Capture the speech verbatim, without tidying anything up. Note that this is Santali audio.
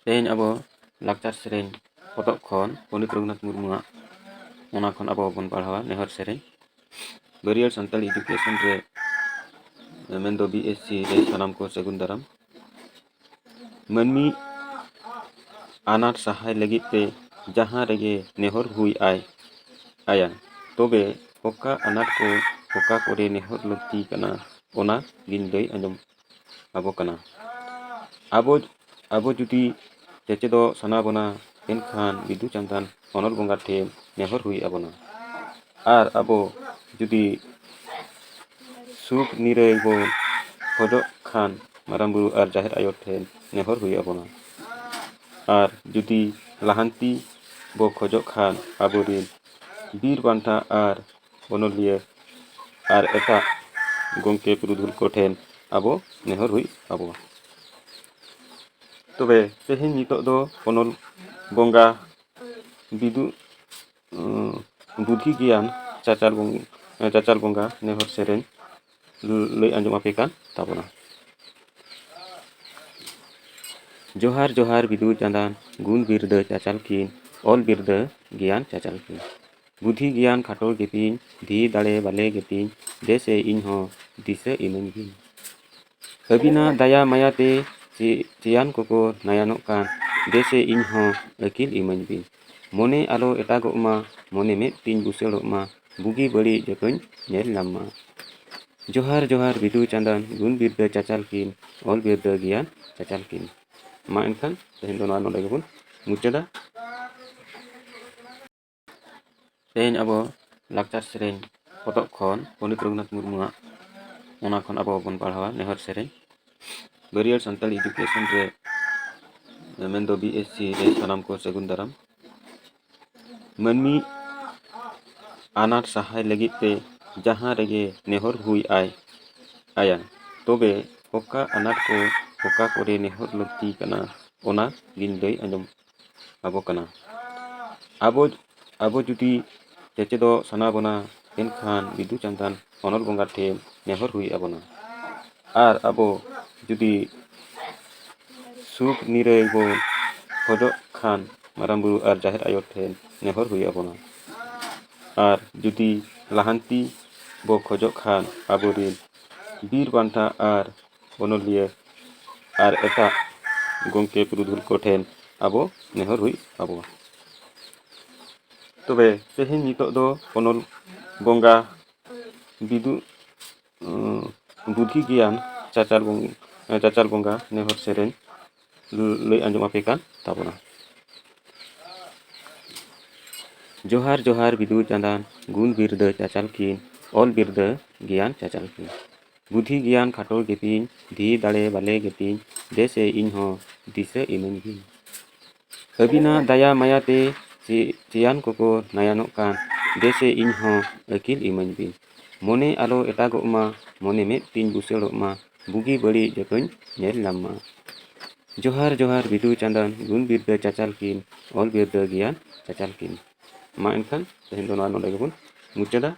ᱛᱮᱦᱮᱧ ᱟᱵᱚ ᱞᱟᱠᱪᱟᱨ ᱥᱮᱨᱮᱧ ᱯᱚᱛᱚᱵ ᱠᱷᱚᱱ ᱯᱚᱱᱰᱤᱛ ᱨᱚᱜᱷᱩᱱᱟᱛᱷ ᱢᱩᱨᱢᱩᱣᱟᱜ, ᱚᱱᱟ ᱠᱷᱚᱱ ᱟᱵᱚ ᱵᱚᱱ ᱯᱟᱲᱦᱟᱣᱟ ᱱᱮᱦᱚᱨ ᱥᱮᱨᱮᱧ᱾ ᱵᱟᱹᱨᱭᱟᱹᱲ ᱥᱟᱱᱛᱟᱲᱤ ᱮᱰᱩᱠᱮᱥᱚᱱ ᱨᱮ ᱢᱮᱱᱫᱚ ᱵᱤ ᱮᱥ ᱥᱤ ᱨᱮ ᱥᱟᱱᱟᱢ ᱠᱚ ᱥᱟᱹᱜᱩᱱ ᱫᱟᱨᱟᱢ᱾ ᱢᱟᱹᱱᱢᱤ ᱟᱱᱟᱴ ᱥᱟᱦᱟᱭ ᱞᱟᱹᱜᱤᱫ ᱛᱮ ᱡᱟᱦᱟᱸ ᱨᱮᱜᱮ ᱱᱮᱦᱚᱨ ᱦᱩᱭ ᱟᱭ ᱟᱭᱟ, ᱛᱚᱵᱮ ᱚᱠᱟ ᱟᱱᱟᱴ ᱠᱚ ᱚᱠᱟ ᱠᱚᱨᱮ ᱱᱮᱦᱚᱨ ᱞᱟᱹᱠᱛᱤ ᱠᱟᱱᱟ, ᱚᱱᱟ ᱜᱤᱧ ᱞᱟᱹᱭ ᱟᱸᱡᱚᱢ ᱟᱵᱚ ᱠᱟᱱᱟ᱾ ᱟᱵᱚ ᱟᱵᱚ ᱡᱩᱫᱤ ᱪᱮᱪᱮᱫᱚᱜ ᱥᱟᱱᱟ ᱵᱚᱱᱟ, ᱮᱱᱠᱷᱟᱱ ᱵᱤᱫᱩ ᱪᱟᱸᱫᱟᱱ ᱚᱱᱚᱞ ᱵᱚᱸᱜᱟ ᱴᱷᱮᱱ ᱱᱮᱦᱚᱨ ᱦᱩᱭ ᱟᱵᱚᱱᱟ᱾ ᱟᱨ ᱟᱵᱚ ᱡᱩᱫᱤ ᱥᱩᱠ ᱱᱤᱨᱟᱹᱭ ᱵᱚ ᱠᱷᱚᱡᱚᱜ ᱠᱷᱟᱱ, ᱢᱟᱨᱟᱝ ᱵᱩᱨᱩ ᱟᱨ ᱡᱟᱦᱮᱨ ᱟᱭᱳ ᱴᱷᱮᱱ ᱱᱮᱦᱚᱨ ᱦᱩᱭ ᱟᱵᱚᱱᱟ᱾ ᱟᱨ ᱡᱩᱫᱤ ᱞᱟᱦᱟᱱᱛᱤ ᱵᱚ ᱠᱷᱚᱡᱚᱜ ᱠᱷᱟᱱ, ᱟᱵᱚᱨᱮᱱ ᱵᱤᱨ ᱵᱟᱱᱴᱟ ᱟᱨ ᱚᱱᱚᱞᱤᱭᱟᱹ ᱟᱨ ᱮᱴᱟᱜ ᱜᱚᱢᱠᱮ ᱯᱩᱨᱩᱫᱷᱩᱞ ᱠᱚᱴᱷᱮᱱ ᱟᱵᱚ ᱱᱮᱦᱚᱨ ᱦᱩᱭ ᱟᱵᱚᱣᱟ᱾ ᱛᱚᱵᱮ ᱛᱮᱦᱮᱧ ᱱᱤᱛᱚᱜ ᱫᱚ ᱚᱱᱚᱞ ᱵᱚᱸᱜᱟ ᱵᱤᱫᱩ, ᱩᱸ, ᱵᱩᱫᱷᱤ ᱜᱮᱭᱟᱱ ᱪᱟᱪᱟᱞ ᱵᱚᱸ-, ᱪᱟᱪᱟᱞ ᱵᱚᱸᱜᱟ ᱱᱮᱦᱚᱨ ᱥᱮᱨᱮᱧ ᱞᱟᱹᱭ ᱟᱸᱡᱚᱢ ᱟᱯᱮ ᱠᱟᱱ ᱛᱟᱵᱚᱱᱟ᱾ ᱡᱚᱦᱟᱨ ᱡᱚᱦᱟᱨ ᱵᱤᱫᱩ ᱪᱟᱸᱫᱟᱱ, ᱜᱩᱱ ᱵᱤᱨᱫᱟᱹ ᱪᱟᱪᱟᱞ ᱠᱤᱱ, ᱚᱞ ᱵᱤᱨᱫᱟᱹ ᱜᱮᱭᱟᱱ ᱪᱟᱪᱟᱞ ᱠᱤᱱ᱾ ᱵᱩᱫᱷᱤ ᱜᱮᱭᱟᱱ ᱠᱷᱟᱴᱚ ᱜᱮᱛᱤᱧ, ᱫᱷᱤ ᱫᱟᱲᱮ ᱵᱟᱞᱮ ᱜᱮᱛᱤᱧ, ᱫᱮᱥᱮ ᱤᱧ ᱦᱚᱸ ᱫᱤᱥᱟᱹ ᱤᱢᱟᱹᱧ ᱵᱤᱱ᱾ ᱟᱹᱵᱤᱱᱟᱜ ᱫᱟᱭᱟ ᱢᱟᱭᱟ ᱛᱮ ᱪᱮ-, ᱪᱮᱭᱟᱱ ᱠᱚᱠᱚ ᱱᱟᱭᱟᱱᱚᱜ ᱠᱟᱱ, ᱫᱮᱥᱮ ᱤᱧ ᱦᱚᱸ ᱟᱹᱠᱤᱞ ᱤᱢᱟᱹᱧ ᱵᱤᱱ᱾ ᱢᱚᱱᱮ ᱟᱞᱚ ᱮᱴᱟᱜᱚᱜ ᱢᱟ, ᱢᱚᱱᱮ ᱢᱮᱫ ᱛᱤᱧ ᱵᱩᱥᱟᱹᱲᱚᱜ ᱢᱟ, ᱵᱩᱜᱤ ᱵᱟᱹᱲᱤᱡ ᱡᱚᱛᱚᱧ ᱧᱮᱞ ᱧᱟᱢ ᱢᱟ᱾ ᱡᱚᱦᱟᱨ ᱡᱚᱦᱟᱨ ᱵᱤᱫᱩ ᱪᱟᱸᱫᱟᱱ, ᱜᱩᱱ ᱵᱤᱨᱫᱟᱹ ᱪᱟᱪᱟᱞ ᱠᱤᱱ, ᱚᱞ ᱵᱤᱨᱫᱟᱹ ᱜᱮᱭᱟᱱ ᱪᱟᱪᱟᱞ ᱠᱤᱱ᱾ ᱢᱟ ᱮᱱᱠᱷᱟᱱ ᱛᱮᱦᱮᱧ ᱫᱚ ᱱᱚᱣᱟ ᱱᱚᱰᱮ ᱜᱮᱵᱚᱱ ᱢᱩᱪᱟᱹᱫᱟ᱾ ᱛᱮᱦᱮᱧ ᱟᱵᱚ ᱞᱟᱠᱪᱟᱨ ᱥᱮᱨᱮᱧ ᱯᱚᱛᱚᱵ ᱠᱷᱚᱱ ᱯᱚᱱᱰᱤᱛ ᱨᱚᱜᱷᱩᱱᱟᱛᱷ ᱢᱩᱨᱢᱩᱣᱟᱜ, ᱚᱱᱟ ᱠᱷᱚᱱ ᱟᱵᱚ ᱵᱚᱱ ᱯᱟᱲᱦᱟᱣᱟ ᱱᱮᱦᱚᱨ ᱥᱮᱨᱮᱧ᱾ ᱵᱟᱹᱨᱭᱟᱹᱲ ᱥᱟᱱᱛᱟᱲᱤ ᱮᱰᱩᱠᱮᱥᱚᱱ ᱨᱮ ᱢᱮᱱᱫᱚ ᱵᱤ ᱮᱥ ᱥᱤ ᱨᱮ ᱥᱟᱱᱟᱢ ᱠᱚ ᱥᱟᱹᱜᱩᱱ ᱫᱟᱨᱟᱢ᱾ ᱢᱟᱹᱱᱢᱤ ᱟᱱᱟᱴ ᱥᱟᱦᱟᱭ ᱞᱟᱹᱜᱤᱫ ᱛᱮ ᱡᱟᱦᱟᱸ ᱨᱮᱜᱮ ᱱᱮᱦᱚᱨ ᱦᱩᱭ ᱟᱭ ᱟᱭᱟ, ᱛᱚᱵᱮ ᱚᱠᱟ ᱟᱱᱟᱴ ᱠᱚ ᱚᱠᱟ ᱠᱚᱨᱮ ᱱᱮᱦᱚᱨ ᱞᱟᱹᱠᱛᱤ ᱠᱟᱱᱟ, ᱚᱱᱟ ᱜᱤᱧ ᱞᱟᱹᱭ ᱟᱸᱡᱚᱢ ᱟᱵᱚ ᱠᱟᱱᱟ᱾ ᱟᱵᱚ ᱟᱵᱚ ᱡᱩᱫᱤ ᱪᱮᱪᱮᱫᱚᱜ ᱥᱟᱱᱟ ᱵᱚᱱᱟ, ᱮᱱᱠᱷᱟᱱ ᱵᱤᱫᱩ ᱪᱟᱸᱫᱟᱱ ᱚᱱᱚᱞ ᱵᱚᱸᱜᱟ ᱴᱷᱮᱱ ᱱᱮᱦᱚᱨ ᱦᱩᱭ ᱟᱵᱚᱱᱟ᱾ ᱟᱨ ᱟᱵᱚ ᱡᱩᱫᱤ ᱥᱩᱠ ᱱᱤᱨᱟᱹᱭ ᱵᱚᱱ ᱠᱷᱚᱡᱚᱜ ᱠᱷᱟᱱ ᱢᱟᱨᱟᱝ ᱵᱩᱨᱩ ᱟᱨ ᱡᱟᱦᱮᱨ ᱟᱭᱳ ᱴᱷᱮᱱ ᱱᱮᱦᱚᱨ ᱦᱩᱭ ᱟᱵᱚᱱᱟ᱾ ᱟᱨ ᱡᱩᱫᱤ ᱞᱟᱦᱟᱱᱛᱤ ᱵᱚ ᱠᱷᱚᱡᱚᱜ ᱠᱷᱟᱱ ᱟᱵᱚᱨᱤᱱ ᱵᱤᱨ ᱵᱟᱱᱴᱟ ᱟᱨ ᱚᱱᱚᱞᱤᱭᱟᱹ ᱟᱨ ᱮᱴᱟᱜ ᱜᱚᱢᱠᱮ ᱯᱩᱨᱩᱫᱷᱩᱞ ᱠᱚᱴᱷᱮᱱ ᱟᱵᱚ ᱱᱮᱦᱚᱨ ᱦᱩᱭ ᱟᱵᱚᱱᱟ᱾ ᱛᱚᱵᱮ ᱛᱮᱦᱮᱧ ᱱᱤᱛᱚᱜ ᱫᱚ ᱚᱱᱚᱞ ᱵᱚᱸᱜᱟ ᱵᱤᱫᱩ ᱩᱸ, ᱵᱩᱫᱷᱤ ᱜᱮᱭᱟᱱ ᱪᱟᱪᱟᱞ ᱵᱚᱝ-, ᱪᱟᱪᱟᱞ ᱵᱚᱸᱜᱟ ᱱᱮᱦᱚᱨ ᱥᱮᱨᱮᱧ ᱞᱟᱹᱭ ᱟᱸᱡᱚᱢ ᱟᱯᱮ ᱠᱟᱱ ᱛᱟᱵᱚᱱᱟ᱾ ᱡᱚᱦᱟᱨ ᱡᱚᱦᱟᱨ ᱵᱤᱫᱩ ᱪᱟᱸᱫᱟᱱ, ᱜᱩᱱ ᱵᱤᱨᱫᱟᱹ ᱪᱟᱪᱟᱞ ᱠᱤᱱ, ᱚᱞ ᱵᱤᱨᱫᱟᱹ ᱜᱮᱭᱟᱱ ᱪᱟᱪᱟᱞ ᱠᱤᱱ᱾ ᱵᱩᱫᱷᱤ ᱜᱮᱭᱟᱱ ᱠᱷᱟᱴᱚ ᱜᱮᱛᱤᱧ, ᱫᱷᱤ ᱫᱟᱲᱮ ᱵᱟᱞᱮ ᱜᱮᱛᱤᱧ, ᱫᱮᱥᱮ ᱤᱧ ᱦᱚᱸ ᱫᱤᱥᱟᱹ ᱤᱢᱟᱹᱧ ᱵᱤᱱ᱾ ᱟᱹᱵᱤᱱᱟᱜ ᱫᱟᱭᱟ ᱢᱟᱭᱟ ᱛᱮ ᱪᱮ-, ᱪᱮᱭᱟᱱ ᱠᱚᱠᱚ ᱱᱟᱭᱟᱱᱚᱜ ᱠᱟᱱ, ᱫᱮᱥᱮ ᱤᱧ ᱦᱚᱸ ᱟᱹᱠᱤᱞ ᱤᱢᱟᱹᱧ ᱵᱤᱱ᱾ ᱢᱚᱱᱮ ᱟᱞᱚ ᱮᱴᱟᱜᱚᱜ ᱢᱟ, ᱢᱚᱱᱮ ᱢᱮᱫ ᱛᱤᱧ ᱵᱩᱥᱟᱹᱲᱚᱜ ᱢᱟ, ᱵᱩᱜᱤ ᱵᱟᱹᱲᱤᱡ ᱡᱚᱛᱚᱧ ᱧᱮᱞ ᱧᱟᱢ ᱢᱟ᱾ ᱡᱚᱦᱟᱨ ᱡᱚᱦᱟᱨ ᱵᱤᱫᱩ ᱪᱟᱸᱫᱟᱱ, ᱜᱩᱱ ᱵᱤᱨᱫᱟᱹ ᱪᱟᱪᱟᱞ ᱠᱤᱱ, ᱚᱞ ᱵᱤᱨᱫᱟᱹ ᱜᱮᱭᱟᱱ ᱪᱟᱪᱟᱞ ᱠᱤᱱ᱾ ᱢᱟ ᱮᱱᱠᱷᱟᱱ ᱛᱮᱦᱮᱧ ᱫᱚ ᱱᱚᱣᱟ ᱱᱚᱰᱮ ᱜᱮᱵᱚᱱ ᱢᱩᱪᱟᱹᱫᱟ᱾